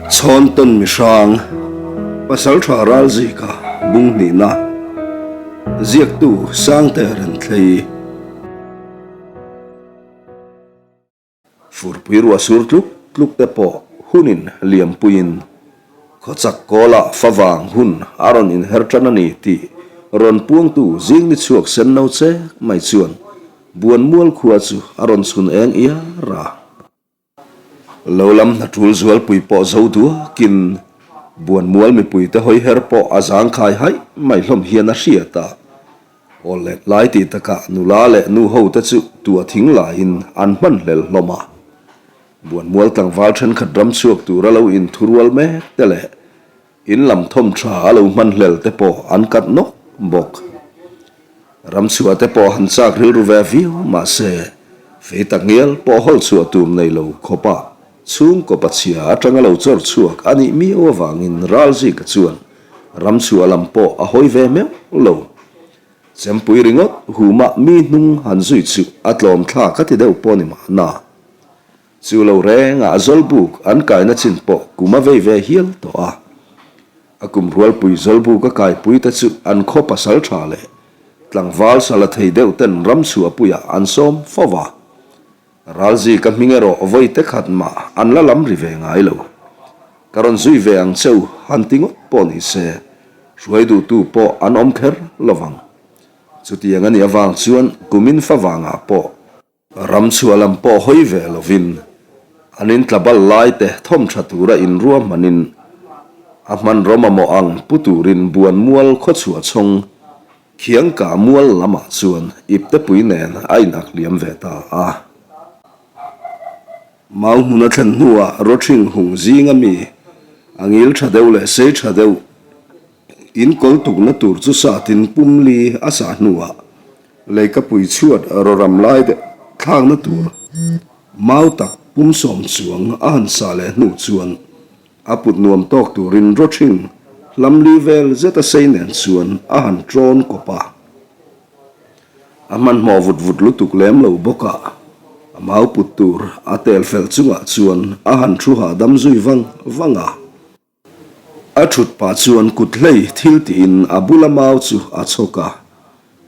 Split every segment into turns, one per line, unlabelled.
Chhawntawn mihrang, Pasaltha Ralzika bunghnihna, Ziaktu Sangte Renthlei. Furpui ruah sur tluk tluk te pawh hunin liampuiin khawchak kawlah favang hun a rawn inher tan a ni tih rawn puangtu zing ni chhuak sen no chek mai chuan Buanmual khua chu a rawn chhun eng iar a. Lo lam hna tul zualpui pawh zo duakin Buanmual mipuite hawi her pawh a zangkhai haih mai hlawm hian a hriat a. Aw let lai tih takah nula leh nu ho te chu tua thing laiin an hman hlel hlawm a. Buanmual tlangval thenkhat ram chhuak tura lo inthurual mek te leh In lam thawm tha a lo hman hlel te pawh an kat nawk bawk. Ram chhuah te pawh han chak rilru ve viau mahse, fei tak ngial pawh hawl chhuah tur nei lo khawpa chhungkaw pachhia atanga lo chawr chhuak a nih miau avangin Ralzika chuan ram chhuah lam pawh a hawi ve meuh lo. Chempui ringawt humah mi hnung han zui chu a tlawm thlak a ti deuh pawh ni mahna. Chu lo rengah Zawlbuk an kaina chin pawh kum a vei ve hial tawh a. A kum rualpui Zawlbuk a kaipui te chu an khaw pasal tha leh tlangval sala thei deuh ten ram chhuahpuiah an sawm fo va. Ralzika hming erawh vawi te khat mah an la lam ri ve ngai lo. Ka rawn zui ve ang che u han ti ngawt pawh ni se, hruai duhtu pawh an awm kher lovang. Chutiang a nih avang chuan kumin favangah pawh, Ram chhuah lam pawh hawi ve lovin an intlabal lai te thawm tha tura inruahmanin a hmanraw mamawh ang pu turin Buanmual khawchhuah chhawng Khiangkah mual lamah chuan iptepui nen a inak liam ve ta a. Mau hmun a thlen hnuah rawthing hung zinga mi a ngil tha deuh leh sei tha deuh inkawl tukna tur chu satin pumli a sah hnuah Leikapui chhuat rawram lai deuh thlakna tur mau tak pum sawm chuang a han sah leh hnu chuan a put nuam tawk turin rawthing hlamli vel zeta sei nen chuan a han ṭawn kawp a. A hmanhmawh vut vut lutuk lem lo bawk a, a mau put tur a tel fel chungah chuan a han thu hahdam zui vang vang a. A thut pah chuan kut hlei thil tiin a bula mau chu a chhawk a,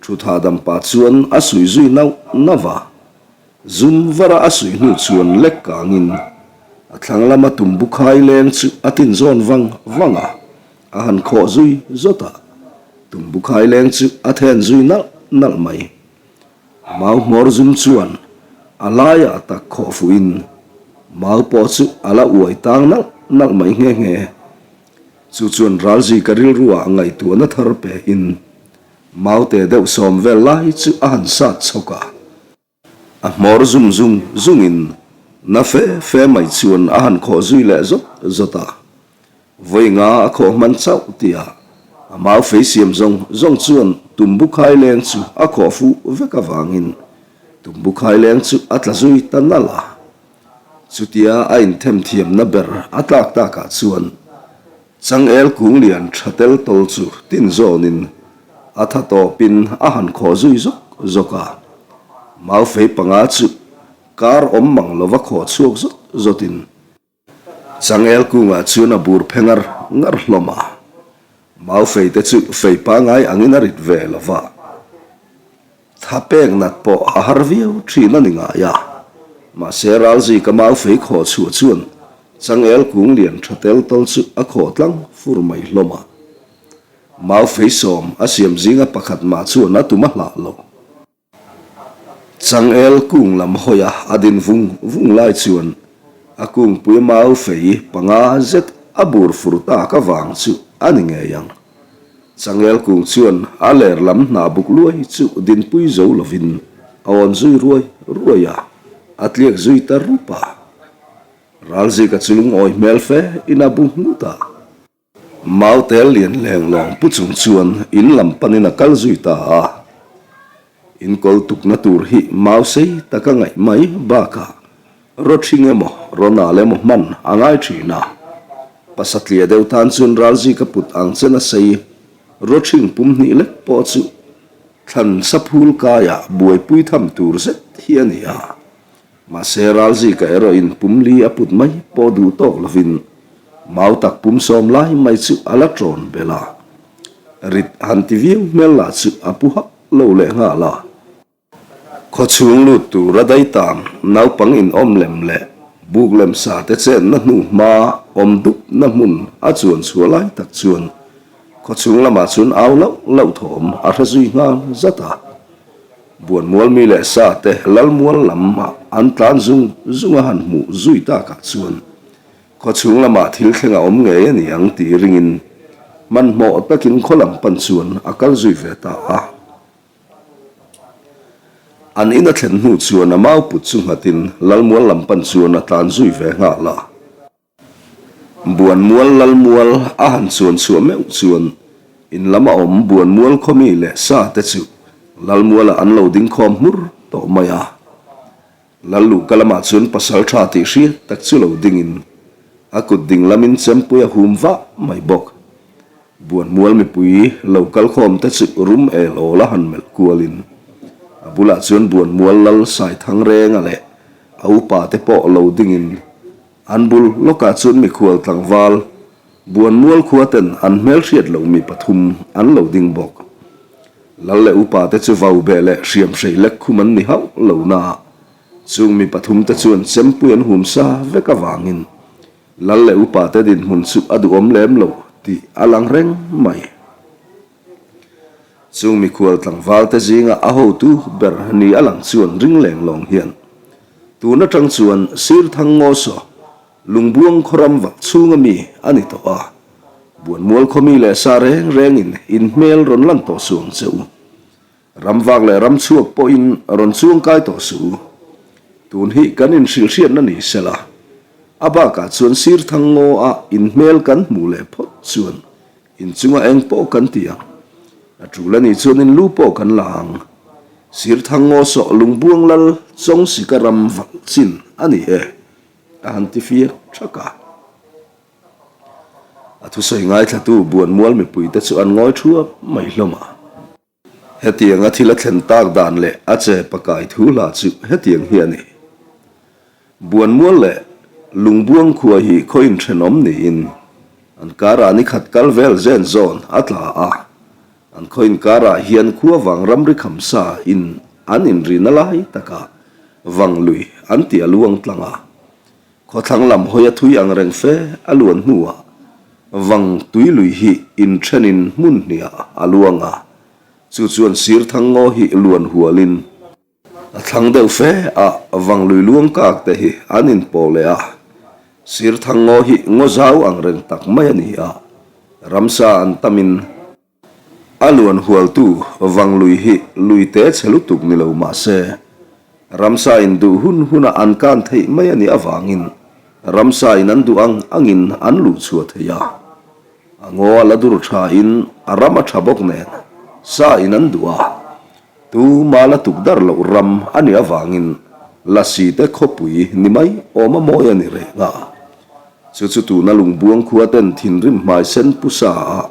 thut hahdam pah chuan a suih zui nauh nauh a. Zum vara a suih hnu chuan lek kangin a thlang lama tumbu khai leng chu a tin zawn vang vang a, a han khawh zui zawt a, tumbu khai leng chu a then zui nalh nalh mai. Mau hmawr zum chuan a laiah tak khawh fuhin mau pawh chu a la uai tang nalh nalh mai nghe nghe. Chu chuan Ralzika rilruah ngaihtuahna thar pehin mau te deuh sawm vel lai chu a han sat chhawk a. A hmawr zum zung zungin na fe fe mai chuan a han khawh zui leh zawt zawt a. Vawi nga a khawh hman chauh tia a mau fei siam zawng zawng chuan tumbu khai leng chu a khawh fuh vek avangin tumbu khai leng chu a tla zui ta nalh a. Chutia a inthem thiamna ber a tlak takah chuan changel kung lian tha tel tawl chu tin zawnin a tha tawpin a han khawh zui zawk zawk a. Mau fei panga chu kar awm mang lova khawh chhuak zawt zawtin Changel kungah chuan a bur phe ngar ngar hlawm a, mau fei te chu fei pangai angin a rit ve lo va, tha pek nat pawh a har viau thin a ni ngai a, mahse Ralzika mau fei khawh chhuah chuan changel kung lian tha tel tawl chu a khawh tlang fur mai hlawm a, mau fei sawm a siam zinga pakhat mah chuan a tum a hlah lo. Changel kung lam hawia a din vung vung lai chuan a kungpui mau fei panga zet a bur fur tak avang chu a ni ngei ang. Changel kung chuan a ler lam hna buk luai chu dinpui zo lovin a awn zui ruai ruai a, a tliak zui ta rup a. Ralzika chu lungawi hmel fe in a bu nghut a. Mau tel lian leng lawng pu chung chuan in lam panin a kal zui ta a. In kawl tukna tur hi mau sei taka ngaih mai bakah rawthing emaw rawnal emaw hman a ngai thin a. Pasatliah deuh tan chuan ralzika put ang chen a sei rawthing pum hnih lek pawh chu thlan saphul kaiah buaipui tham tur zet hi a ni a. Mahse, Ralzika erawhin pum li a put mai pawh duh tawk lovin. Mau tak pum sawm lai mai chu a la ṭawn belh a. Rit han ti viau hmel lah chu a pu hauh lo leh nghal a. Khawchhung lut tura daitang naupang inawm lem leh buk lem sa te chenna hnu hma awm dupna hmun a chuan chhuah lai tak chuan khawchhung lamah chuan au lauh lauh thawm a hre zui nghal zat a. Buanmual mi leh sa te lalmual lam ah an tlan zung zung a han hmuh zui takah chuan khawchhung lamah thil thleng a awm ngei a ni ang tih ringin hmanhmawh takin khaw lam pan chuan a kal zui ve ta a. An in a thlen hnu chuan a mau put chu nghatin Lalmual lam pan chuan a tlan zui ve nghal a. Buanmual Lalmual a han chuan chhuah meuh chuan in lam a awm Buanmual khawmi leh sa te chu Lalmualah an lo ding khawm hmur tawh mai a. Lalluhka lamah chuan pasal tha tih hriat tak chu lo dingin a kut ding lamin chempui a hum vah mai bawk. Buanmual mipui lo kal khawm te chu rum el awl a han melh kualin a bulah chuan Buanmual lal Saithangrenga leh a upa te pawh lo dingin an bul lawkah chuan mikhual tlangval Buanmual khua ten an hmelhriat loh mi pathum an lo ding bawk. Lal leh upa te chu vau beh leh hriam hrei lek khum an ni hauh lo na. Chung mi pathum te chuan chempui an hum sa vek avangin Lal leh upa te dinhmun chu a duhawm lem lo tih a lang reng mai. Chung mikhual tlangval te zinga a hotu ber ni a lang chuan ring leng lawng hian tun atang chuan Sir Thangngawsaw Lungbuang khaw ram vak chhunga mi a ni tawh a, Buanmual khaw mi leh sa reng rengin in hmel rawn lan tawh suh ang che u. Ram vak leh ram chhuak pawhin rawn chuang kai tawh suh u. Tun hi kan inhrilhhriatna ni sela, a bakah chuan sir thang ngaw a in hmel kan hmuh leh phawt chuan in chunga eng pawh kan ti ang. A tul a nih chuan in lu pawh kan la ang. Sir thang ngaw sawh Lungbuang lal Chawngsika ram valh chin a ni e. A han ti fiak thak a. A thusawi ngaithlatu Buanmual mipuite chu an ngawi thuap mai hlawm a. Hetianga thil a thlen tak dan leh a che pakai thu hla chu hetiang hi a ni. Buanmual leh Lungbuang khua hi khaw inthenawm niin an karah ni khat kal vel zen zawn a tla a. An khaw inkarah hian khua vang ramri khamsa in an inrina lai takah vang lui an ti a luang tlang a. Khawthlang lam hawi a thui ang reng fe a luan hnuah vang tui lui hi inthenin hmun hniah a luang a, chu chuan sir thang ngaw hi luan hualin A thlang deuh fe a, vang lui luang kak te hi an inpawh leh a, sir thang ngaw hi ngaw zau ang reng tak mai a ni a, ramsa an tamin a luan hualtu vang lui hi lui te chhe lutuk ni lo mah se, ramsa in duh hun huna an kan theih mai a nih avangin ramsa in an duh ang angin an luh chhuah thei a, a ngaw a la dur tha in a ram a tha bawk nen sa in an duh a. Tu mala tuk dar loh ram a nih avangin Lasi te khawpui ni mai awm a mawi a ni reng a. Chu chu tuna Lungbuang khua ten thinrim hmai sen pu sa ah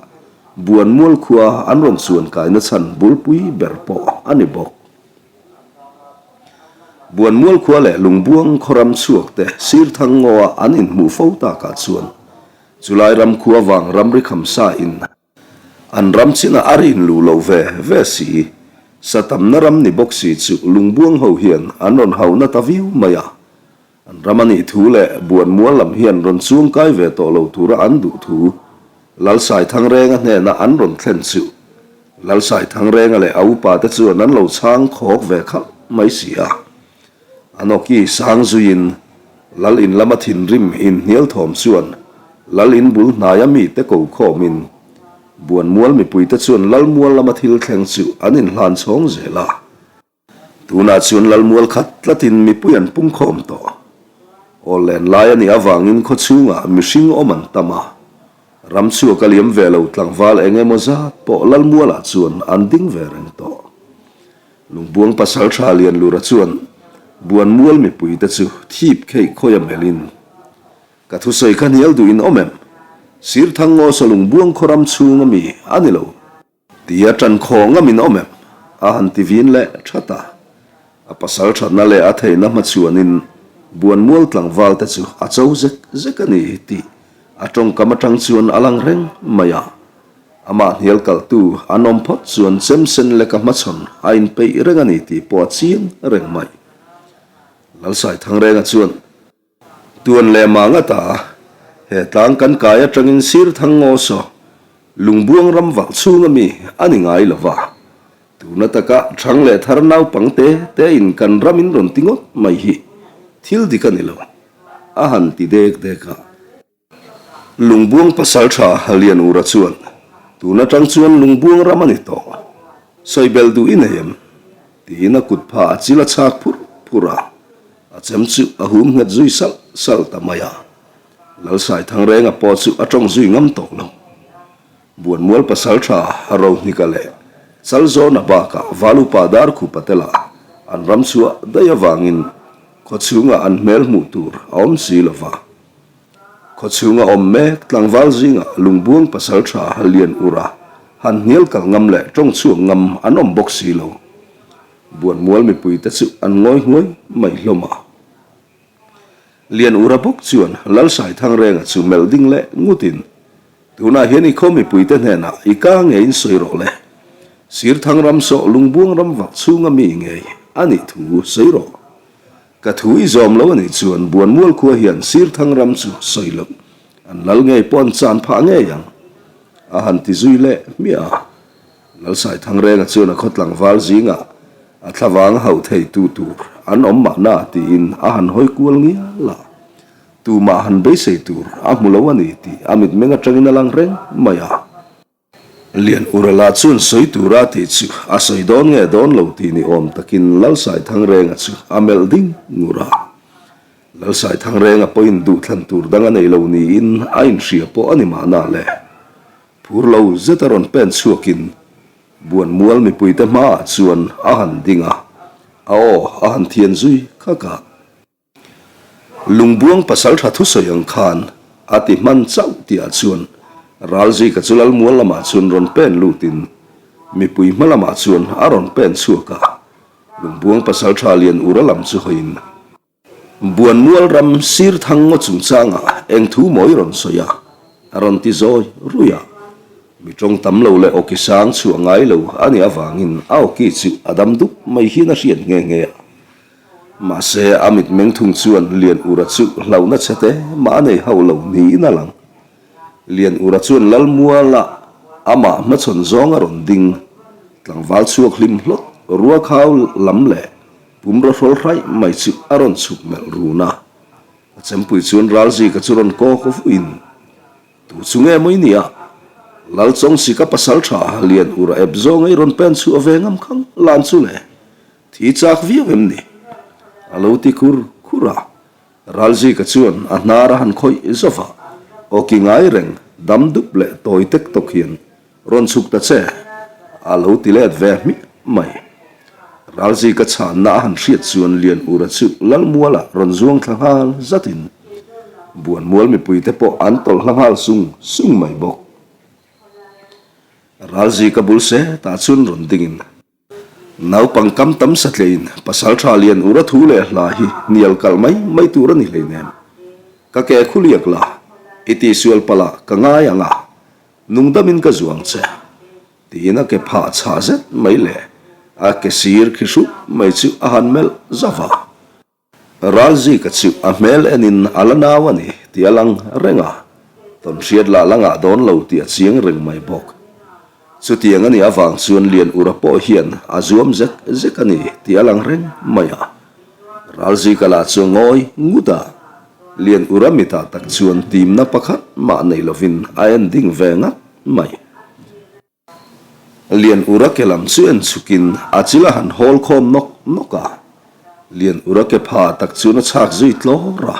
Buanmual khua an rawn chuan kaina chhan bulpui ber pawh a ni bawk. Buanmual khua leh Lungbuang khaw ram chhuak te Sirthang ngaw ah an inhmuh fo takah chuan chulai ram khua vang ramri khamsa in An ram chinah a rin luh lo ve ve si. Sa tamna ram ni bawk si chu lungbuang ho hian an rawn hau na ta viau mai a. An ram a nih thu leh Buanmual lam hian rawn chuang kai ve tawh lo tura an duh thu Lalsaithangrenga hnena an rawn thlen chu Lalsaithangrenga leh a upa te chuan an lo chhang khawk ve khalh mai si a. An awki sang zuiin Lal in lama thinrim inhnial thawm chuan Lal in bul hnaia mite ko khawmin Buanmual mipuite chuan Lalmual lama thil thleng chu an inhlan chhawng zel a. Tunah chuan Lalmual khat tlatin mipui an pung khawm tawh. Awl len lai a nih avangin khaw chhungah mihring awm an tam a. Ram chhuak a liam ve lo tlangval eng emaw zat pawh Lalmualah chuan an ding ve reng tawh. Lungbuang pasal tha Lianlura chuan Buanmual mipuite chu thip kheih khawi a melhin, Ka thusawi kha hnial duh in awm em? Sir Thangngaw Lungbuang khaw ram chhung ami a ni lo. Tia tan khaw ngam in awm em? a han ti vin leh that a. A pasal thatna leh a theihna hmachhuanin Buanmual tlangval te chu a cho zek zek a ni tih. A tawngkam atang chuan a lang reng mai a. Amah hnial kalhtu an awm phawt chuan chem sen leka hmachhawn a inpeih reng a ni tih pawh a chiang reng mai. Lalsaithangrengah chuan. Tuan leh mah ngat a, he tlang kan kai atangin sir thang ngaw saw lungbuang ram vah chhung ami a ni ngai lo va. Tuna taka thang leh thar naupang te te in kan ram in rawn ti ngawt mai hi thil dik a ni lo, a han ti dek dek a. Lungbuang pasal tha Lianura chuan, Tun atang chuan Lungbuang ram a ni tawh. Sawibelh duh i nei em? tiin a kut pha a chil a chhak phur phur a, a chem chu a hum nghet zui salh salh ta mai a. Lalsai Thangrenga pawh chu a tawng zui ngam tawh lo. Buanmual pasal tha Rohnika leh Chalzawna bakah Valupa Darkhupa te lah an ram chhuah daih avangin khawchhungah an hmel hmuh tur a awm si lo va. Khawchhunga awm mek tlangval zingah lungbuang pasal tha lian ura han hnial kal ngam leh tawng chhuak ngam an awm bawk si lo. Buanmual mipuite chu an ngawi nghuai mai hlawm a. Lian ura bawk chuan Lalsai Thangrenga chu melh ding leh ngutin, Tunah hian i khaw mipuite hnenah i ka ngeiin sawi rawh le. Sir Thangram sawh lungbuang ram vak chhunga mi ngei a nih thu sawi rawh. Ka thu i zawm lo a nih chuan Buanmual khua hian sir thang ram chu sawi loh an lal ngei pawh an chan phah ngei ang, a han ti zui leh hmiah a. Lalsai Thangrenga chuan a khaw tlangval zingah a thlavang hauh thei tu tur an awm mahna tiin a han hawi kual ngial a, tumah han beisei tur a hmu lo a ni tih a mitmeng atangin a lang reng mai a. Lian Urala chuan sawi tura tih chu a sawi dawn nge dawn lo tih ni awm takin Lalsai Thangrenga chu a melh ding ngur a. Lalsai Thangrenga pawhin duhthlan tur dang a nei lo niin a inhria pawh a ni mahna le. Phur lo zeta rawn pen chhuakin Buanmual mipuite hmaah chuan a han ding a, a aw a han thian zui khak a. Lungbuang pasaltha thusawi ang khan a ti hman chauh tihah chuan Ralzika chu Lalmual lamah chuan rawn pen lutin mipui hma lamah chuan a rawn pen chhuak a, Lungbuang pasaltha lian ura lam chu hawiin Buanmual ram sir thang ngaw chungchangah eng thu mawi rawn sawi a, a rawn ti zawi ruih a. Mi tawng tam lo leh awki sang chhuah ngai lo a nih avangin a awki chu a dam dup mai hian a hriat nghe nghe a. Mahse, a mitmeng thung chuan Lian Ura chu hlauhna chhe te mah a nei hauh lo niin a lang. Lian Ura chuan Lalmuala amah hmachhawn zawng a rawn ding. Tlangval chhuak hlim hlawt ruakhau lam leh pumraw hrawl hraih mai chu a rawn chhuk melh run a. A chempui chuan Ralzika chu rawn kawk vuin, Tu chu nge maw i nia? Lalchawngsika pasal tha Lian Ura ep zawnga i rawn pen chhuah ve ngam khang lan chu le. Thi chak viau em ni? A lo ti khur khur a. Ralzika chuan a hnar a han khawih zauh a, awki ngai reng dam dup leh tawi tek tawk hian rawn chhuk ta che, a lo ti let ve hmiah mai. Ralzika chhanna a han hriat chuan Lianura chu Lalmuala rawn zuang thla nghal zatin Buanmual mipuite pawh an tawlh hla nghal sung sung mai bawk. Ralzika bul se tah chuan rawn dingin. Naupang kam tam satlein pasal tha lian ura thu leh hla hi hnial kalh mai mai tur a ni hleinem. Ka ke khuliak la, i tihsual palh ah ka ngai ang a, nungdamin ka zuang che, tiin a ke phah chhah zet mai leh a ke sir khi hrup mai chu a han melh zauh a. Ralzika chu a hmel enin a la nau a ni tih a lang reng a, tawnhriat lah la ngah dawn lo tih a chiang reng mai bawk. Chutiang a nih avang chuan Lian Ura pawh hian a zuam zek zek a ni tih a lang reng mai a. Ralzika lah chu a ngawi ngut a, Lian Ura mitah tak chuan timna pakhat mah nei lovin a en ding ve ngat mai. Lian Ura ke lam chu en chhukin a chil a han hawl khawm nawk nawk a. Lian Ura ke pha tak chuan a chhak zui tlawr a.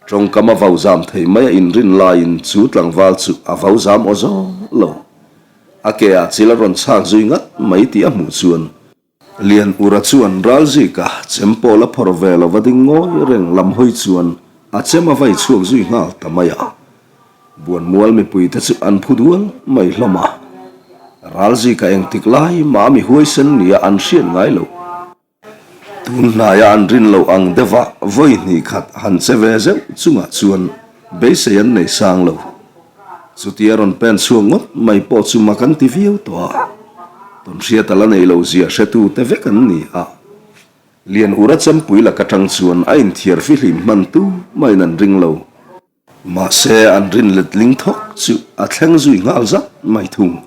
Tawngkam a vau zam thei mai a inrin laiin chu tlangval chu a vau zam aw zawng lo. A ke ah chil a rawn chhak zui ngat mai tih a hmuh chuan Lian Ura chuan Ralzika chem pawl a phawrh ve lova ding ngawi reng lam hawi chuan a chem a vai chhuak zui nghal ta mai a. Buanmual mipuite chu an phu dual mai hlawm a. Ralzika engtik lai mah mi huaisen nia an hriat ngai loh. Tun hnaia an rin loh ang deuha vawi hnih khat han che ve zeuh chungah chuan. Beisei an nei sang lo. Chutia rawn pen chhuak ngawt mai pawh chu mak an ti viau tawh a. Tawnhriat a la nei lo zia hretu te vek an ni a. Lian Ura Chempui lak atang chuan a inthiar fihlim hman tu maiin an ring lo. Mahse an rin letling thawk chu a thleng zui nghal zat mai thung.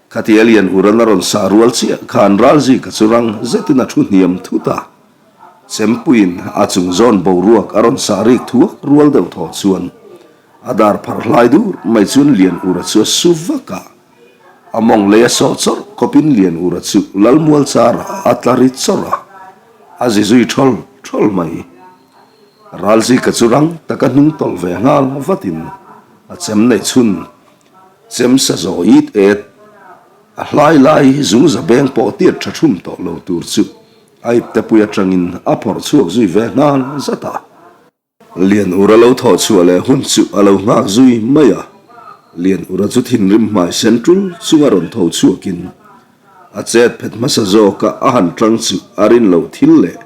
Khatia Lian Uran a rawn sah rual chiah khan Ralzika chu rang zetin a thu hniam thut a. Chempuiin a chung zawn boruak a rawn sah rik thuak rual deuh thaw chuan a dar pharh hlai dur mai chuan Lian Ura chu a su vak a. A mawng lei a sawh chawrh kawpin Lian Ura chu Lalmual charah a tla ri chawrh a, a zi zui thawl thawl mai. Ralzika chu rang taka hnung tawlh ve nghal vatin a chem neih chhun chem sa zawh it et a hlai lai zungza beng pawh tiat tha thum tawh lo tur chu a iptepui atangin a phawrh chhuak zui ve nghal zat a. Lian Ura lo thawh chhuah leh hun chu a lo nghak zui mai a, Lian Ura chu thinrim hmai sen tul chunga rawn tho chhuakin a chet phet hmasa zawka a han tang chu a rin loh thil leh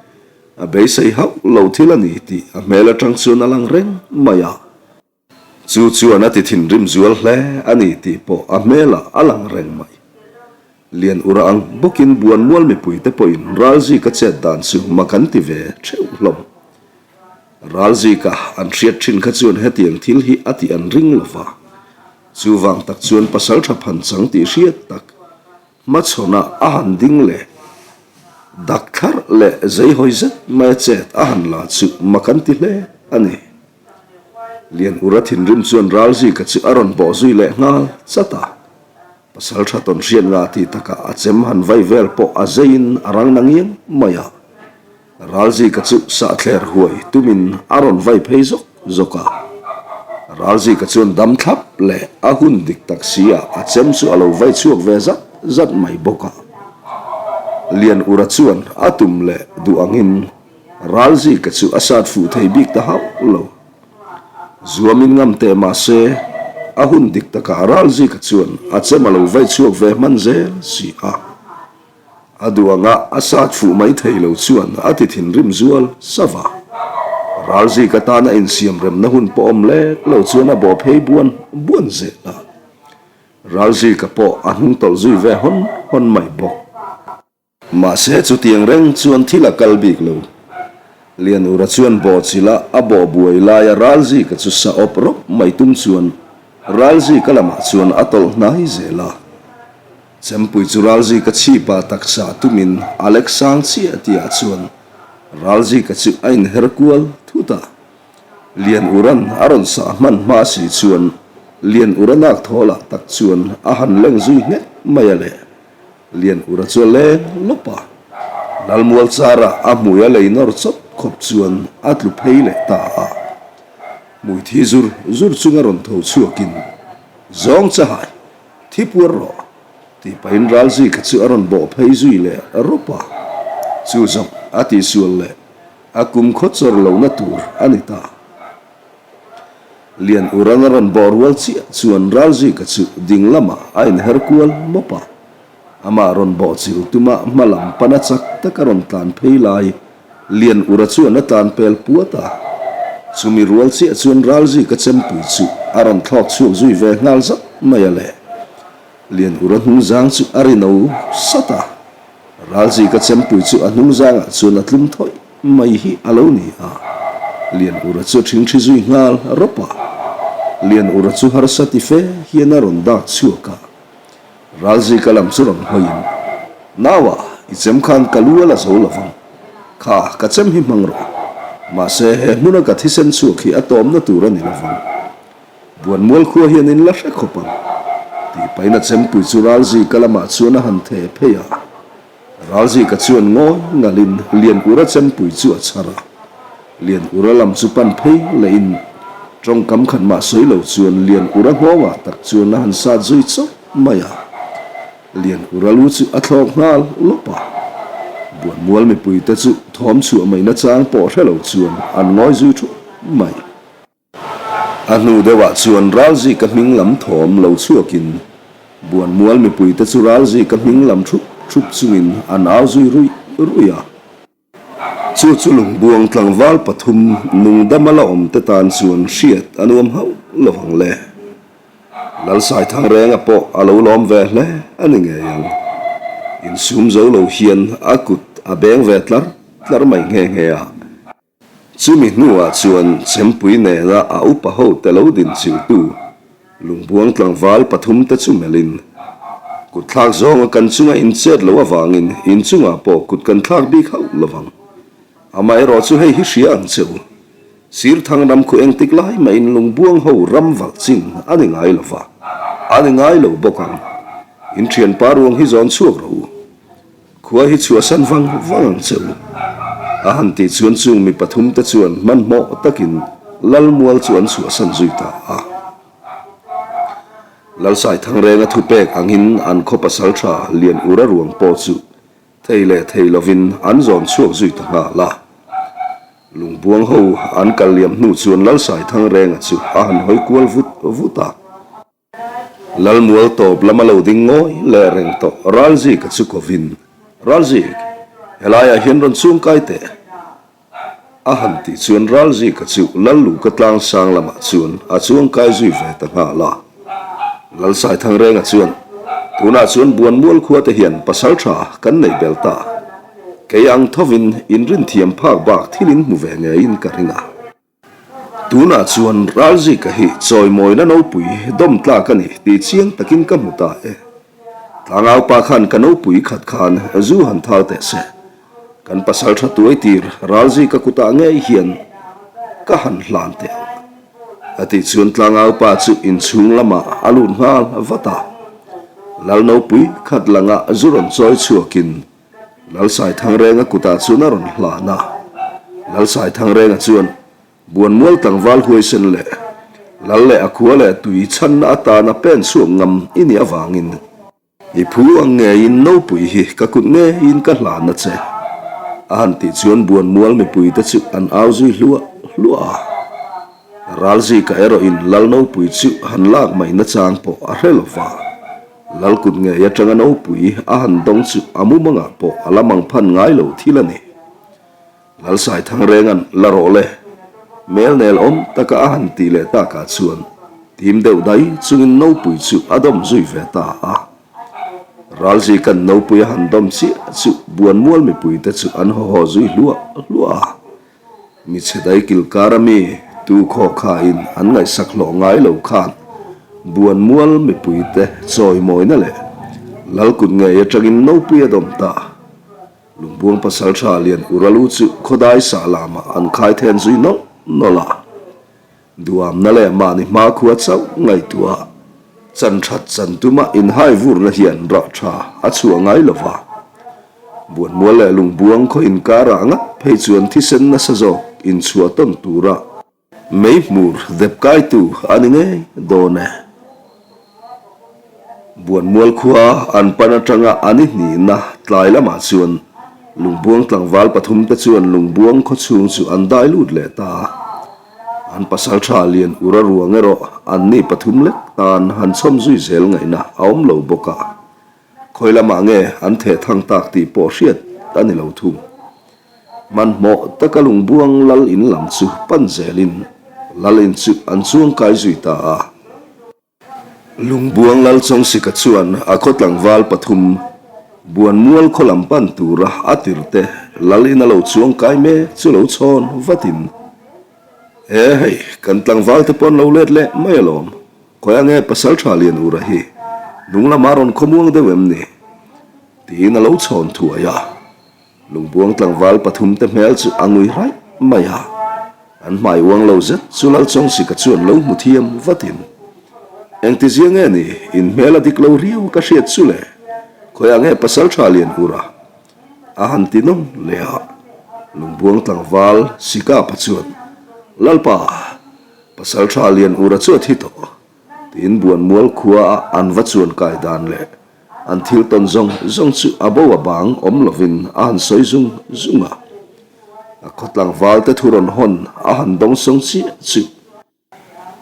A beisei hauh lo thil a ni tih a hmel atang chuan a lang reng mai a. Chu chuan a ti thinrim zual hle a ni tih pawh a hmelah a lang reng mai. Lian ura ang bawkin Buanmual mipuite pawhin Ralzika chet dan chu mak an ti ve theuh hlawm. Ralzika an hriat thin kha chuan hetiang thil hi a tih an ring lo va. Chuvang tak chuan pasaltha phanchang tih hriat tak Hmachhawnah a han ding leh dak thlarh leh zeihawi zet mai a chet a han la chu mak an ti hle a ni. Lian Ura thinrim chuan Ralzika chu a rawn bawh zui leh nghal chat a. Pasal tha tawn hriat ngah tih takah a chem han vai vel pawh a zeiin a rang na ngiang mai a. Ralzika chu sahthler huai tumin a rawn vai phei zawk zawk a. Ralzika chuan dam thlap leh a hun dik tak si ah a chem chu a lo vai chhuak ve zat zat mai bawk a. Lian Ura chuan a tum leh duh angin Ralzika chu a sat fuh thei bik ta hauh lo. Zuamin ngam teh mah se a hun dik takah Ralzika chuan a chem a lo vai chhuak ve hman zel si a. A duh anga a sat fuh mai thei lo chuan a ti thinrim zual sava. Ralzik atana insiam remna hun pawh awm lek lo chuan a bawh phei buan buan zel a. Ralzika pawh a hnung tawlh zui ve hawn hawn mai bawk. Mahse chutiang reng chuan thil a kal bik lo. Lianura chuan bawhchilh a a bawh buai laia Ralzika chu sa awp rawp mai tum chuan Ralzika lamah chuan a tawlh hnai zel a. Chempui chu Ralzika chhipa taksa tumin a lek sang chiah tihah chuan Ralzika chu a inher kual thut a. Lian Uran a rawn sah hman hma si chuan Lian Ura nak thawlah tak chuan a han leng zui nghet mai a le. Lian Ura chu a leng lawp a, Lalmual chara a hmui a lei nawr chawp khawp chuan a tlu phei leh ta a. Hmui thi zur zur chunga rawn tho chhuakin, Zawng chahai! Thi puar rawh, tih pahin Ralzika chu a rawn bawh phei zui leh rawp a. Chu zawng a tihsual leh a kum khaw chawr lohna tur a ni ta. Lian Uran a rawn bawh rual chiah chuan Ralzika chu ding lamah a inher kual mawp a. Amah rawn bawh chil tuma hma lam pana chak taka rawn tlan phei lai Lian Ura chuan a tlan pel puat a. Chumi rual chiah chuan Ralzika chempui chu a rawn thlawk chhuak zui ve nghal zat mai a le. Lian Ura hnungzang chu a ri no sat a. Ralzika chempui chu a hnungzangah chuan a tlum thawih mai hi a lo ni a. Lian Ura chu a ṭhingṭhi zui nghal rawp a. Lian Ura chu harsa ti fe hian a rawn dak chhuak a. Ralzika lam chu rawn hawiin, Naua, i chem khan ka lu a la zo lo vang. Kha, ka chem hi hmang rawh. Mahse, he hmuna ka thisen chhuak hi a tawmna tur a ni lo vang. Buanmual khua hian in la hre khawp ang. Tih pahin a chempui chu Ralzika lamah chuan a han theh phei a. Ralzika chuan ngawi ngalin Lianura chempui chu a chhar a. Lianura lam chu pan phei lehin tawngkam khat mah sawi lo chuan Lianura nghawngah tak chuan a han sat zui chawp mai a. Lianura lu chu a thlawk nghal lawp a. Buanmual mipuite chu thawm chhuah mai nachang pawh hre lo chuan an ngawi zui thup mai. A hnu deuhah chuan Ralzika hming lam thawm lo chhuakin Buanmual mipuite chu Ralzika hming lam thup thup chungin an au zui ruih ruih a. Chu chu lungbuang tlangval pathum nungdama la awm te tan chuan hriat a nuam hauh lo ang le. Lalsaithang renga pawh a lo lawm ve hle a ni ngei ang. Insum zo lo hian a kut a beng ve tlar tlar mai nghe nghe a. Chumi hnuah chuan Chempui nena a upa hote lo din chiltu Lungbuang tlangval pathumte chu melhin, Kut thlak zawnga kan chunga inchet loh avangin inchungah pawh kut kan thlak bik hauh lovang. Amaherawh chu hei hi hria ang che u. Sir Thang ram khu engtik lai mahin Lungbuang ho ram valh chin a ni ngai lova, a ni ngai lo bawk ang. In thianpa ruang hi zawn chhuak rawh u. Khua hi chhuahsan vang vang ang che u. A han tih chuan chung mi pathumte chuan hmanhmawh takin Lalmual chu an chhuahsan zui ta a. Lalsaithangrenga thupek angin an khaw pasal tha Lian Ura ruang pawh chu thei leh thei lovin an zawn chhuak zui ta nghal a. Lungbuang ho an kal liam hnu chuan Lalsaithangrenga chu a han hawi kual vut vut a. Lalmual tawp lama lo ding ngawi leh reng tawh Ralzika chu kovin, Ralzik, helaiah hian rawn chhung kai teh. A han tih chuan Ralzika chu Lalluka tlang sang lamah chuan a chuang kai zui ve ta nghal a. Lalsaithangrenga chuan, Tunah chuan Buanmual khua te hian pasal tha kan nei bel ta. Kei ang thovin inrinthiam phak bak thil in hmu ve ngeiin ka ring a. Tunah chuan Ralzika hi chawimawina nopui dawm tlak a ni tih chiang takin ka hmu ta e. Tlangaupa khan ka nopui khat khan zu han thal teh se. Kan pasal tha tuai tir Ralzika kutah ngei hian ka han hlan teh ang. A tih chuan Tlangaupa chu inchhung lamah a lut nghal vat a. Lal nopui khat langah zu rawn chawi chhuakin Lalsaithangrenga kutah chuan a rawn hlan a. Lalsaithangrenga chuan Buanmual tlangval huaisen leh Lal leh a khua leh tui chhanna atana pen chhuak ngam i nih avangin i phu ang ngeiin nopui hi ka kut ngeiin ka hlan a che a han tih chuan Buanmual mipuite chu an au zui hluah hluah a. Ralzika erawhin Lal nopui chu han lak mai nachang pawh a hre lova. Lal kut ngei atanga nopui a han dawng chu a mumangah pawh a la mang phan ngai lo thil a ni. Lal Saithangrenga'n la rawh le, mel nel awm taka a han tih leh takah chuan tim deuh dai chungin nopui chu a dawm zui ve ta a. Ralzika'n nopui a han dawm chiah chu Buanmual mipuite chu an haw haw zui hluah hluah a. Michhe dai kilkar a mi tu khaw khain an ngaihsak hlawh ngai lo khan Buanmual mipuite chawimawina leh Lal kut ngei atangin nopui a dawm ta. Lungbuang pasal tha lian Uralu chu khawdai sah lamah an khai then zui nawlh nawlh a. Duamna leh mahni hmakhua chauh ngaihtuah chan that chan tuma inhai vurna hian rah tha a chhuah ngai lo va. Buanmual leh lungbuang khaw inkarah ngat phei chuan thisen nasa zawk inchhuah tawn tura mei hmur dep kaitu a ni ngei dawn e. Buanmual khua an pan atanga an i hnihna tlai lamah chuan Lungbuang tlangval pathumte chuan Lungbuang khaw chhung chu an dai lut leh ta a. An pasal tha lian ura ruang erawh an ni pathum lek tan han chhawm zui zel ngaihna a awm lo bawk a. Khawi lamah nge an theh thang tak tih pawh hriat a ni lo thung. Hmanhmawh taka Lungbuang lal in lam chu pan zelin lal in chu an chuang kai zui ta a. Lungbuang Lalchawngsika chuan a khaw tlangval pathum Buanmual khaw lam pan tura a tirte lal in a lo chuang kai mek chu lo chhawn vatin, E hei, kan tlangval te pawh an lo let leh mai alawm, khawi ange Pasaltha Lianura hi nung lamah rawn khawmuang deuh em ni? tiin a lo chhawn thuai a. Lungbuang tlangval pathumte hmel chu a ngui raih mai a, an hmai uang lo zet chu Lalchawngsika chuan lo hmu thiam vatin, Engtizia nge ni, in hmel a dik lo riau ka hriat chu le, khawiah nge Pasaltha Lianhura? a han ti nawm leh a. Lungbuang tlangval Sikapa chuan, Lalpa, Pasaltha Lianhura chu a thi tawh, tiin Buanmual khua a an va chuan kai dan leh An thil tawn zawng zawng chu a bo a bang awm lovin a han sawi zung zung a. A khaw tlangval te thu rawn hawn a han dawng sawng chiah chu.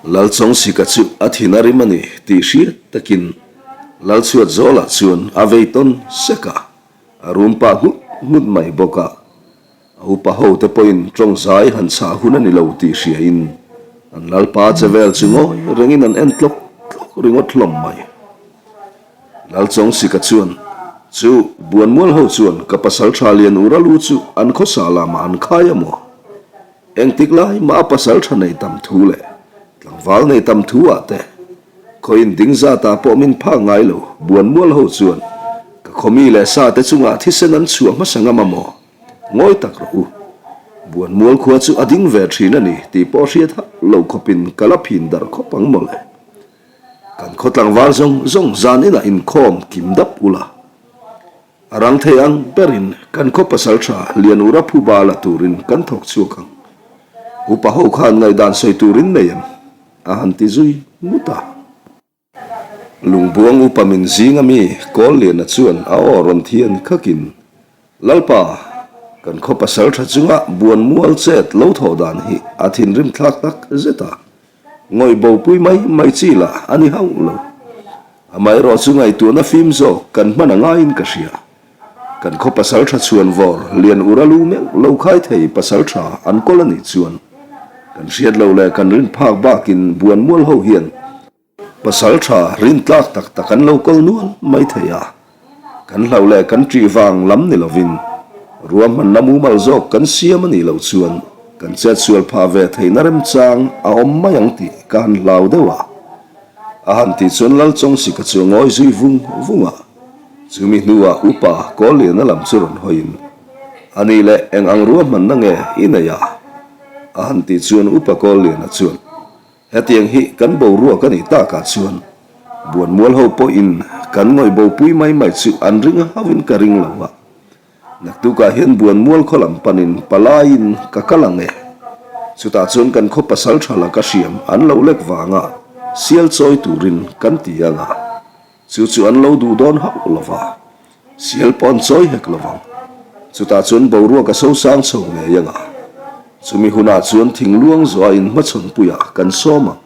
Lalchawngsika chu a thin a rim a ni tih hriat takin Lalchhuat Zawlah chuan a vei tawn sek a, a rum pah nghut nghut mai bawk a. A upa hote pawhin tawng zai han chhah hun a ni lo tih hriain an lalpa che vel chu ngawi rengin an en tlawk tlawk ringawt hlawm mai. Lalchawngsika chuan, Chu Buanmual ho chuan ka pasal tha lian ura lu chu an khawsa lamah an khai a maw? Engtik lai mah a pasal tha nei tam thu leh tlangval nei tam thu ah te khawiin ding zatah pawh min phak ngai lo Buanmual ho chuan ka khawmi leh sa te chungah thisen an chhuah hmasa ngam a maw? Ngawi tak rawh u. Buanmual khua chu a ding ve thin a ni tih pawh hriat hauh lo khawpin ka la phin darh khawp ang mawle. Kan khaw tlangval zawng zawng zan inah inkhawm kim dap ula. A rang thei ang berin kan khaw pasal tha Lian Ura phuba la turin kan thawk chhuak ang. Upa ho khan ngaihdan sawi turin nei em? A han ti zui ngut a. Lungbuang upa min zing ami Kawlliana chuan a aw rawn thian khakin, Lalpa, kan khaw pasal tha chunga buan mual chet lo thawh dan hi a thinrim thlak tak zet a, ngawih bopui mai mai chi lah a ni hauh lo. Amaherawh chu ngaihtuahna fim zawk kan hman a ngaiin ka hria. Kan khaw pasal tha chhuan vawr lian ura lu meuh lo khai thei pasal tha an kawl a nih chuan kan hriat lo leh kan rin phak bakin buan mual ho hian Pasal tha rin tlak tak tak an lo kawl nual mai thei a, kan hlauh leh kan ṭih vang lam ni lovin ruahmanna mumal zawk kan siam a nih loh chuan kan chetsual phah ve theihna remchang a awm mai ang tih ka han hlau deuh a. A han tih chuan Lalchawngsika chu a ngawi zui vung vung a, chumi hnuah upa Kawlliana lam chu rawn hawiin, A nih leh eng ang ruahmanna nge i nei a? a han tih chuan upa Kawlliana chuan, Hetiang hi kan boruak a nih takah chuan Buanmual ho pawhin kan ngawih bopui mai mai chu an ring hauhin ka ring lo a. Naktukah hian Buanmual khaw lam panin palaiin ka kal ang e. Chutah chuan kan khaw pasal tha laka hriam an lo lek vanga sial chawi turin kan ti ang a. Chu chu an lo duh dawn hauh lo va, sial pawh an chawi hek lo vang. Chutah chuan boruak a sosang chho ngei ang a, chumi hunah chuan thingluang zawha inhmachhawnpuiah kan sawm ang.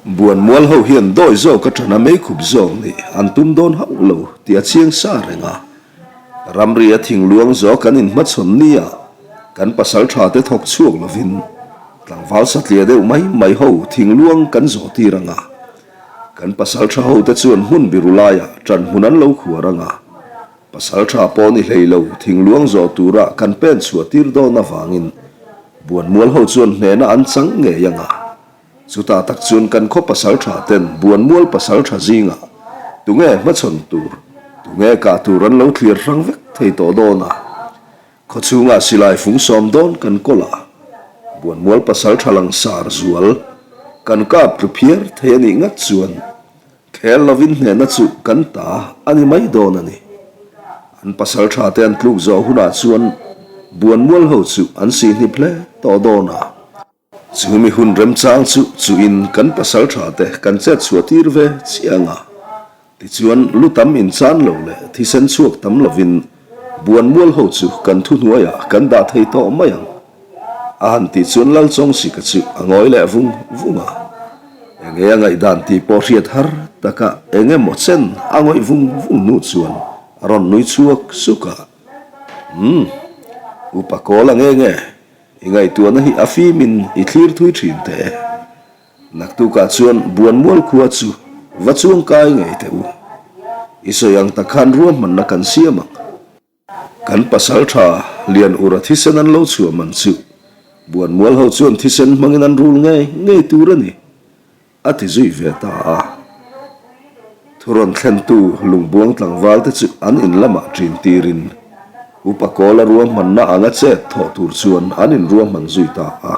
Buanmual ho hian dawi zawk atana meikhup zawk nih an tum dawn hauh lo tih a chiang sa reng a. Ramri a thingluang zawh kan inhmachhawn nia kan pasal tha te thawk chhuak lovin tlangval satliah deuh mai mai ho thingluang kan zawh tir ang a. Kan pasaltha hote chuan hmun biru laiah ṭan hmun an lo khuar ang a, pasaltha pawh ni hlei lo thingluang zawh tura kan pen chhuah tir dawn avangin Buanmual ho chuan hnehna an chang ngei ang a. Chutah tak chuan kan khaw pasaltha ten Buanmual pasaltha zingah tunge hmachhawn tur, tunge kah tur an lo thlir hrang vek thei tawh dawn a. Khawchhungah silai fung sawm dawn kan kawl a, Buanmual pasal tha lang sar zual kan kap tlu phiar thei a nih ngat chuan khel lovin hnehna chu kan ta a ni mai dawn a ni. An pasal tha te an tluk zawh hunah chuan Buanmual ho chu an sihhnip hle tawh dawn a. Chumi hun remchang chu chuin kan pasal tha te kan chet chhuah tir ve chiang a, tichuan lu tam inchan lo leh thisen chhuak tam lovin Buanmual ho chu kan thuhnuaiah kan dah thei tawh mai ang. A han tih chuan Lalchawngsika chu a ngawi leh vung vung a, enge a ngaihdan tih pawh hriat har taka eng emaw chen a ngawih vung vung hnu chuan a rawn nui chhuak suk a, Umm, upa kawl ang enge? I ngaihtuahna hi a fimin i thlir thui thin teh e. Naktukah chuan Buanmual khua chu va chuang kai ngei teh u. I sawi ang tak khan ruahmanna kan siam ang. Kan pasal tha Lian Ura thisen an lo chhuah man chu Buanmual ho chuan thisen hmangin an rul ngei ngei tur a ni. A ti zui ve ta a. Thu rawn thlentu lungbuang tlangval te chu an in lamah ṭin tirin Upa Kawla ruahmanna anga chet thawh tur chuan an in ruahman zui ta a.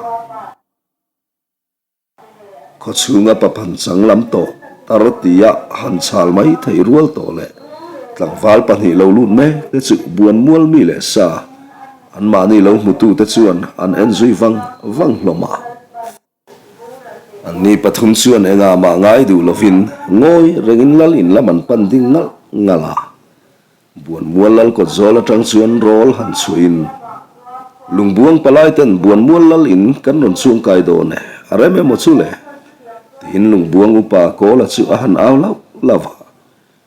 Khawchhunga paphan chang lam tawh tar tia han chhal mai theih rual tawh leh tlangval pahnih lo lut mek te chu buanmual mi leh sa anmahni lo hmutute chuan an en zui vang vang hlawm a. Anni pathum chuan engah mah ngai duh lovin ngawi rengin lal in lam an pan ding ngalh ngalh a. Buanmual lal kawt zawl atang chuan rawl han chhuahin, Lungbuang palai ten Buanmual lal in kan rawn chhungkai dawn e, a rem emaw chu le? tiin Lungbuang upa Kawla chu a han au lauh lauh a.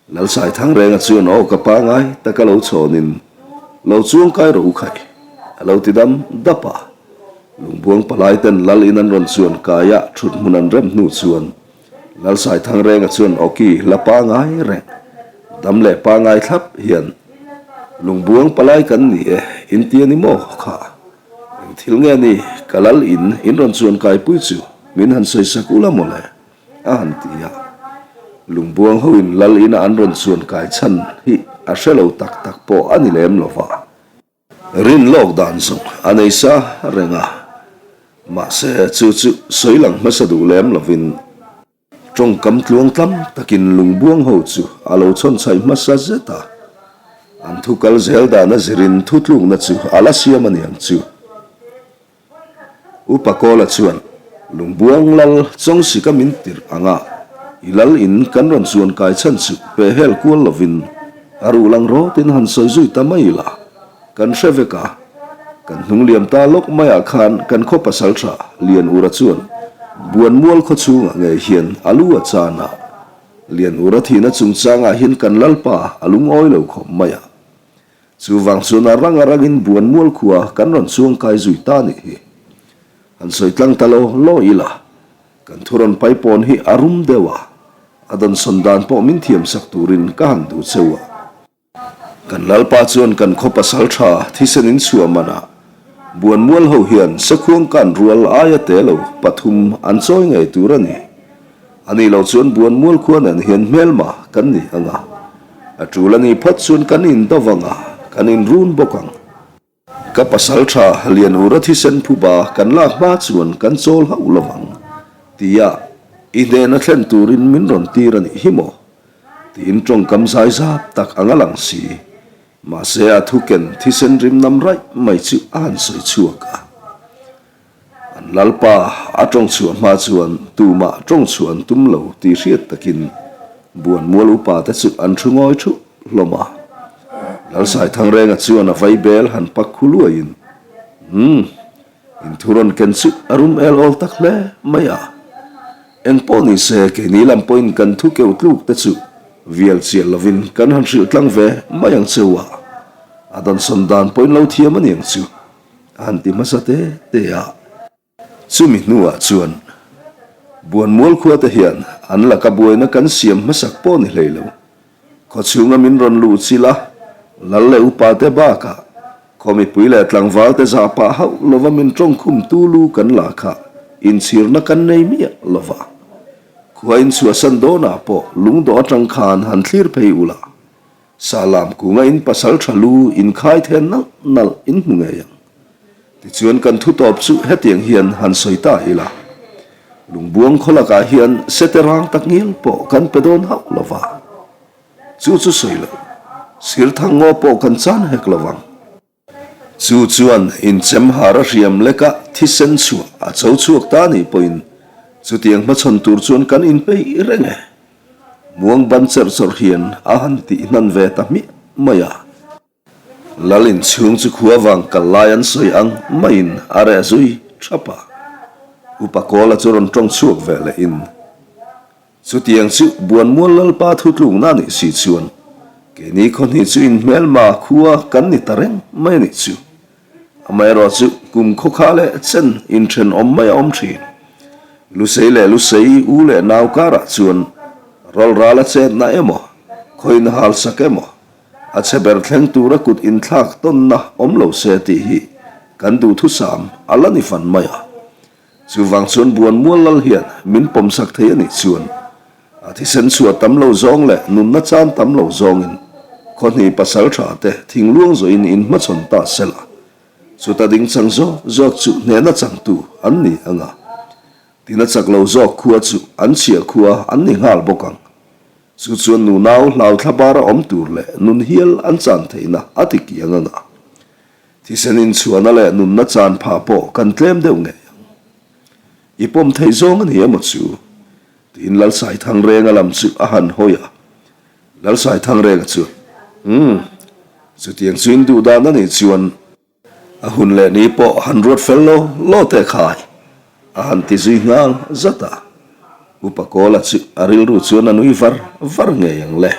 Lalsai Thangrenga chuan aw ka pangai taka lo chhawnin, Lo chuangkai rawh u khai! A lo ti dam dap a. Lungbuang palai ten lal in an rawn chuan kai a thut hmun an rem hnu chuan Lalsaithangrenga chuan awki la pangai reng, dam leh pangai thlap hian Lungbuang palai kan ni e, in ti a ni maw kha? Eng thil nge ni ka lal in in rawn chuan kaipui chu min han sawi sak ula mawle? a han ti a. Lungbuang hoin lal ina an rawn chuan kai chhan hi a hre lo tak tak pawh a ni lem lo va. Rin lawk dan zawng a nei sa reng a, mahse chu chu sawi lang hmasa duh lem lovin tawngkam tluang tlam takin lungbuang ho chu a lo chhawn chhaih hmasa zet a, an thu kal zel dan a zirin thutlukna chu a la siam a niang chu. Upa Kawla chuan, Lungbuang lal Chawngsika min tirh anga i lal in kan rawn chuan kai chhan chu pe hel kual lovin a ruh lang rawtin han sawi zui ta mai la, kan hre vek a. Kan hnung liam ta lawk maiah khan kan khaw pasal tha Lian Ura chuan Buanmual khaw chhungah ngei hian a lu a chan a. Lian Ura thihna chungchangah hian kan lalpa a lungawi lo khawp mai a. Chuvang chuan a rang a rangin Buanmual khua kan rawn chuang kai zui ta nih hi. Han sawi tlang ta lo law ila, kan thu rawn pai pawn hi a rum deuh a, a dawnsawn dan pawh min thiam sak turin ka han duh cheu a. Kan Lalpa chuan kan khaw pasal tha thisen in chhuah manah Buanmual ho hian Sakhuang kan rual aia te lo pathum an chawi ngei tur a ni. A nih loh chuan Buanmual khua nen hian hmelma kan ni ang a, a tul a nih phawt chuan kan indo vang a, kan inrun bawk ang. Ka pasal tha Lianura thisen phuba kan lak hma chuan kan chawl hauh lo vang, tia i hnehna thlen turin min rawn tir a nih hi maw? Tiin tawngkam zaizap tak ang a lang si. Mahse a thu ken thisen rim nam raih mai chu a han sawi chhuak a. An lalpa a tawng chhuah hma chuan tumah tawng chhuah an tum lo tih hriat takin Buanmual upa te chu an thu ngawi thup hlawm a. Lalsaithangrenga chuan a vaibel han pak khu luaiin, Umm, In thu rawn ken chu a rum el awl tak hle mai a. Eng pawh ni se keini lam pawhin kan thu keuh tluk te chu vial chiah lovin kan han hrilh tlang ve mai ang cheu a. A dawnsawn dan pawhin lo thiam a niang chu a han ti hmasa te te a. Chumi hnuah chuan Buanmual khua te hian an laka buaina kan siam hmasak pawh ni hlei lo. Khaw chhunga min rawn luh chilh a, lal leh upa te bakah khaw mipui leh tlangval te zah pah hauh lova min tawngkhum tu lu kan la kha inchhirna kan nei miah lova. Khua inchhuahsan dawnah pawh lungdawh atang khan han thlir phei ula, Sahlam kunga in pasal tha lu inkhai then nalh nalh in hmu ngei ang. Tichuan kan thu tawp chu hetiang hian han sawi ta ila, Lungbuang khaw lakah hian sete rang tak ngial pawh kan pe dawn hauh lo va, chu chu sawi lo, sir thang ngaw pawh kan chan hek lo vang. Chu chuan inchem har a hriam leka thisen chhuah a cho chhuak ta nih pawhin chutiang hmachhawn tur chuan kan inpeih reng e. Muang ban cherh chawrh hian a han tih hnan ve ta hmiah mai a. Lal inchhung chu khua vang kal lai an sawi ang maiin a reh zui thap a. Upa Kawla chu rawn tawng chhuak ve leh in, Chutiang chu Buanmual Lalpa thutlukna nih si chuan keini khawhnih chu inhmelma khua kan ni ta reng mai a nih chu. Amaherawh chu kum khawkha leh chen inthenawm mai a awm thin. Lusei leh Lusei u leh nau karah chuan rawlral a chetna emaw, khawiin halsak emaw, A chhe ber thleng tura kut inthlak tawnna awm lo se tih hi kan duhthusam a la ni fan mai a. Chuvang chuan Buanmual lal hian min pawmsak thei a nih chuan a thisen chhuah tam lo zawng leh nunna chan tam lo zawngin khawhnih pasal tha te thingluang zawhin inhmachhawn ta se la, chuta ding chang zawk zawk chu hnehna changtu an ni ang a. Tina chak lo zawk khua chu an chhiah khua an ni nghal bawk ang. Chu chuan nunau hlau thlabara awm tur leh nun hial an chan theihna a ti kiang ang a. Thisen inchhuahna leh nunna chan phah pawh kan tlem deuh ngei ang. I pawm theih zawng a ni emaw chu? Tiin Lalsaithangrenga lam chu a han hawi a. Lalsaithangrenga chuan, Umm, chutiang chu in duh dan a nih chuan, A hun leh ni pawh han ruat fel lo lo teh khai, a han ti zui nghal zat a. Upa Kawla chu a rilru chuan a nui var var ngei ang le.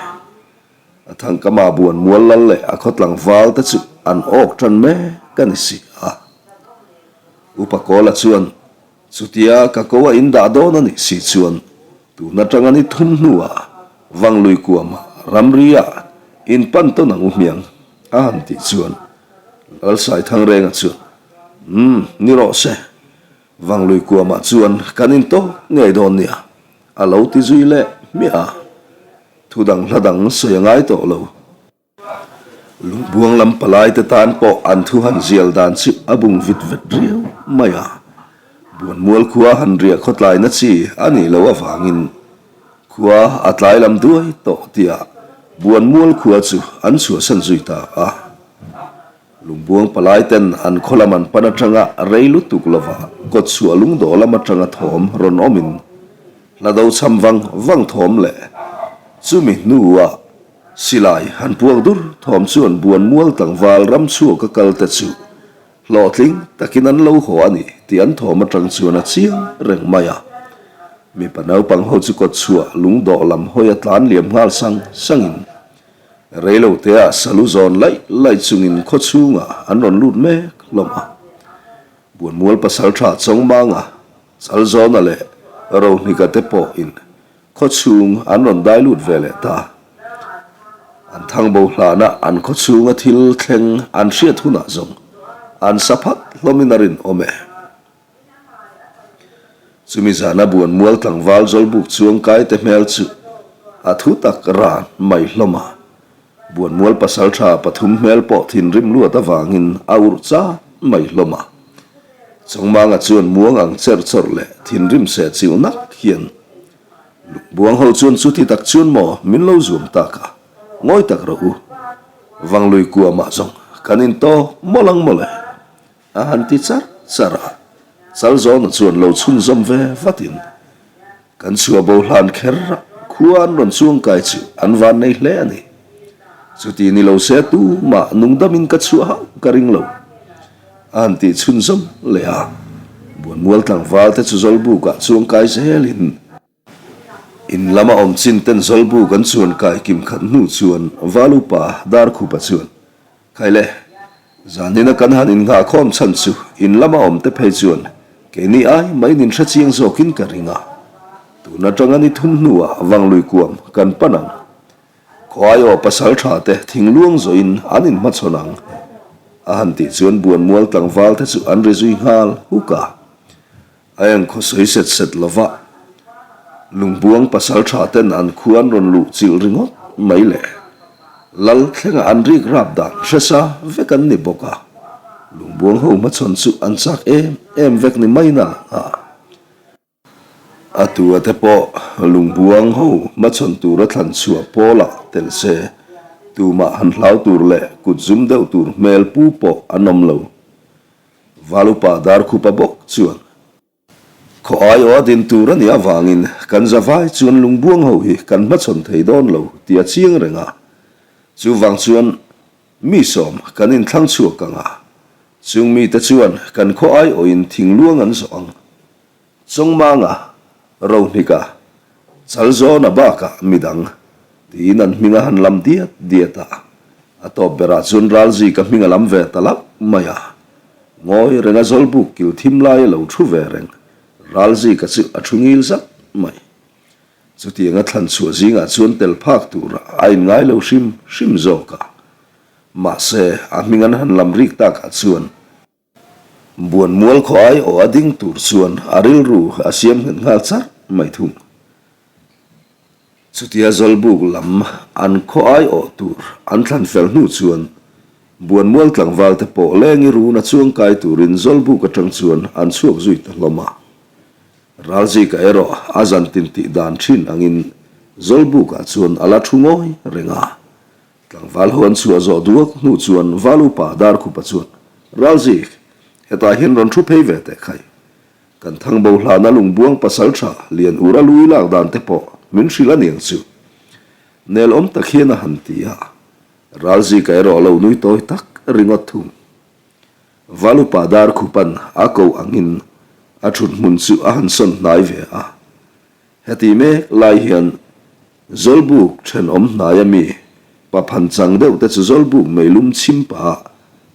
A thangkama buan mual lal leh a khawtlang val te chu an awk tan mek a ni si a. Upa Kawla chuan, Chutia ka ko a in dah dawn a nih si chuan tun atanga ni thum hnuah Vanglui kuama ramri ah in pan tawn ang u hmiang a han tih chuan Lalsai Thangrenga chuan, Umm, ni rawh se, Vanglui kuamah chuan kan in tawk ngei dawn nia a lo ti zui leh hmiah a, thu dang hla dang sawi a ngai tawh lo. Lungbuang lam palai te tan pawh an thu han zial dan chu a bung vit vet riau mai a, Buanmual khua han riah khawtlaina chi a nih loh avangin khua a tlai lam duai tawh tihah Buanmual khua chu an chhuahsan zui ta a. Lungbuang palai ten an khaw lam an pan atanga rei lutuk lova kawtchhuah lungdawh lam atanga thawm rawn awmin hla do cham vang vang thawm leh chumi hnuah Silai han puak dur thawm chuan Buanmual tlangval ram chhuak a kal te chu hlawhtling takin an lo haw a ni tih an thawm atang chuan a chiang reng mai a. Mipa naupang ho chu kawt chhuah lungdawh lam hawi a tlan liam nghal sang sangin reilo teah salu zawn laih laih chungin khaw chhungah an rawn lut mek hlawm a. Buanmual pasaltha Chawngmanga, Chalzawna leh Rohnika te pawhin Khaw chhung an rawn dai lut ve leh ta. An thangbo hlana an khaw chhunga thil thleng an hriat hunah zawng an sa phat hlawmin a rinawm e. Chumi zana Buanmual tlangval Zawlbuk chuangkai te hmel chu a thu tak ran mai hlawm a. Buanmual pasaltha pathum hmel pawh thinrim luat avangin a urh chak mai hlawm a. Chawngmanga chuan muang ang cher chawrh leh thinrim seh chilh nak hian, Lungbuang ho chuan chuti tak chuan maw min lo zuam tak a, ngawi tak rawh u. Vanglui kuamah zawng kan intawk mawlh ang mawlh e, a han ti char char a. Chalzawna chuan lo chhunzawm ve vatin, Kan chhuah bo hlan kher a, khua an rawn chuang kai chu an van nei hle a ni. Chuti ni lo se tumah nungdamin ka chhuah hauh ka ring lo. A han tih chhunzawm leh a, Buanmual tlangval te chu Zawlbukah chuang kai zelin, in lama awm chin ten Zawlbuk an chuan kai kim khat hnu chuan Valupa Darkhupa chuan Khaile, zanina kan han innghahkhawm chhan chu in lama awm te phei chuan keini ai mai nin hre chiang zawkin ka ring a. Tun atanga ni thum hnuah Vanglui kuam kan pan ang. Khuai aw pasal tha te thingluang zawhin an inhmachhawn ang. A han tih chuan Buanmual tlangval te chu an ri zui nghal huk a. A engkhaw sawi set set lova Lungbuang pasal tha ten an khu an rawn luh chilh ringawt mai le. Lal thlenga an rik rap dan hre sa vek an ni bawk a, Lungbuang ho hmachhawn chu an chak em em vek ni mai na lang a. A tu a te pawh Lungbuang ho hmachhawn tura thlan chhuah pawlah tel se, tumah han hlau tur leh kut zum deuh tur hmel pu pawh an awm lo. Valupa Darkhupa bawk chuan, Khaw aiawh a din tur a nih avangin kan zavai chuan lungbuang ho hi kan hmachhawn thei dawn lo tih a chiang reng a. Chuvang chuan mi sawm kan inthlang chhuak ang a, chung mite chuan kan khaw aiawhin thingluang an zawh ang. Chawngmanga, Rohnika, Chalzawna bakah midang tiin an hming a han lam diat diat a, a tawp berah chuan Ralzika hming a lam ve ta lauh mai a. Ngawi renga Zawlbuk kil thim lai a lo thu ve reng, Ralzika chu a thu ngil zat mai. Chutianga thlan chhuah zingah chuan tel phak turah a inngai lo hrim hrim zawk a. Mahse, a hming an han lam rik takah chuan Buanmual khaw ai aw a ding tur chuan a rilru a siam nghet nghal char mai thung. Chutia Zawlbuk lam an khaw ai awh tur an thlan fel hnu chuan Buanmual tlangval te pawh lengi run a chuang kai turin Zawlbuk atang chuan an chhuak zui ta hlawm a. Ralzika erawh a zan tin tih dan thin angin Zawlbukah chuan a la thu ngawi reng a. Tlangval ho an chhuah zawh duak hnu chuan Val upa Darkhupa chuan, Ralzik, hetah hian rawn thu phei ve teh khai. Kan thangbo hlana lungbuang pasal tha lian ura lui lak dan te pawh min hrilh a niang chu. Nel awm tak hian a han ti a, Ralzika erawh lo nui tawi tak ringawt thung. Val upa Darkhupan a ko angin a thut hmun chu a han sawn hnai ve a. Heti mek lai hian Zawlbuk thenawm hnaia mi pa phan chang deuh te chu Zawlbuk meilum chhim pah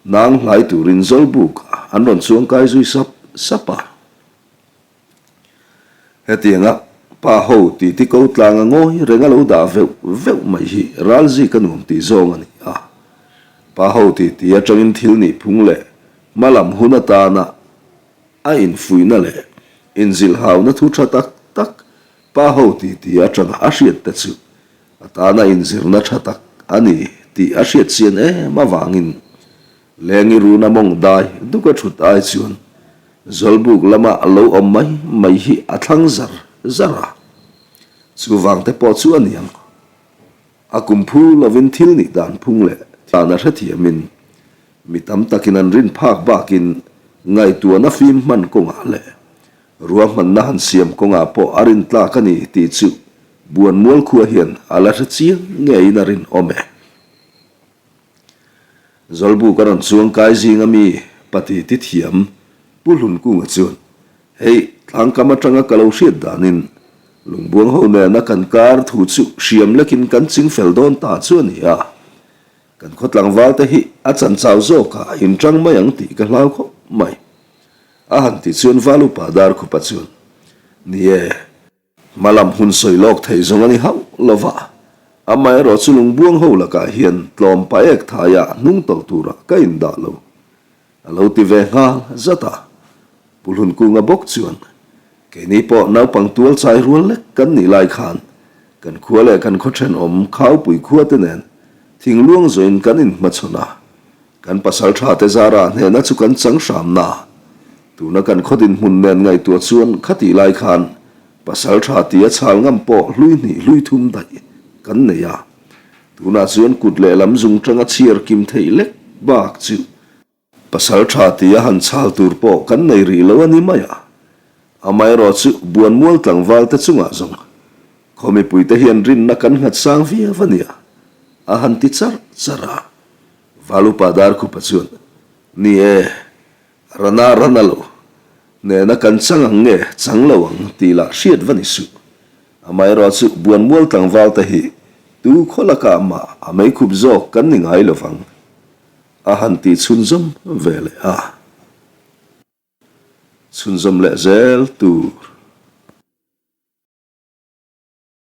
nang hlai turin Zawlbuk an rawn chuangkai zui sap sap a. Hetianga pa ho titi ko tlanga ngawi reng a lo dah veuh veuh mai hi ralzi ka nuam tih zawng a ni a. Pa ho titi atangin thil nih phung leh hma lam hun atana a infuihna leh inzilhauna thu tha tak tak pa ho titi atanga a hriat te chu a tana inzirna tha tak a ni tih a hriat chian em avangin Lengi runa mawng dai duka thut ai chuan Zawlbuk lama a lo awm mai mai hi a thlang zar zar a, chuvang te pawh chu a ni ang. A kum phu lovin thil nih dan phung leh dan a hrethiamin mi tam takin an rin phak bakin ngaihtuahna fim hman kawngah leh ruahmanna han siam kawngah pawh a rin tlak a ni tih chu Buanmual khua hian a la hre chiang ngeiin a rinawm e. Zawlbuk a rawn chuang kai zinga mi pati ti thiam Pu Hlunkunga chuan, Hei, tlangkam atanga ka lo hriat danin Lungbuang ho nena kan kar thu chu hriam lekin kan ching fel dawn ta chu a ni a, kan khaw tlangval te hi a chan chau zawkah a inṭang mai ang tih ka hlau khawp mai. A han ti chuan Valupa Darkhupa chuan, Ni e. Hmalam hun sawi lawk thei zawng a ni hauh lo va, amaherawh chu lungbuang ho lakah hian tlawm pa ek thaia hnung tawlh turah ka indah lo, a lo ti ve nghal zat a. Pu Hlunkunga bawk chuan, Keini pawh naupang tual chai rual lek kan nih lai khan kan khua leh kan khaw thenawm Khaupui khua te nen thingluang zawhin kan inhmachhawn a, Kan pasal tha te zara hnehna chu kan chang hram na. Tuna kan khaw dinhmun nen ngaihtuah chuan khatih lai khan pasal tha tia chhal ngam pawh hlui hnih hlui thum daih kan nei a. Tunah chuan kut lehlam zung tanga chhiar kim theih lek bak chu pasal tha tia han chhal tur pawh kan nei rih lo a ni mai a. Amaherawh chu Buanmual tlangval te chungah zawng khaw mipuite hian rinna kan nghat sang viau a nia a han ti charh charh a. Valupa Darkhupa chuan, Ni e, rana rana lo, nena kan chang ang nge chang lo ang tih lah hriat va ni suh. Amaherawh chu Buanmual tlangval te hi tu khaw lakah mah a meikhup zawk kan ni ngai lovang, a han tih chhunzawm ve leh a. Chhunzawm leh zel tur.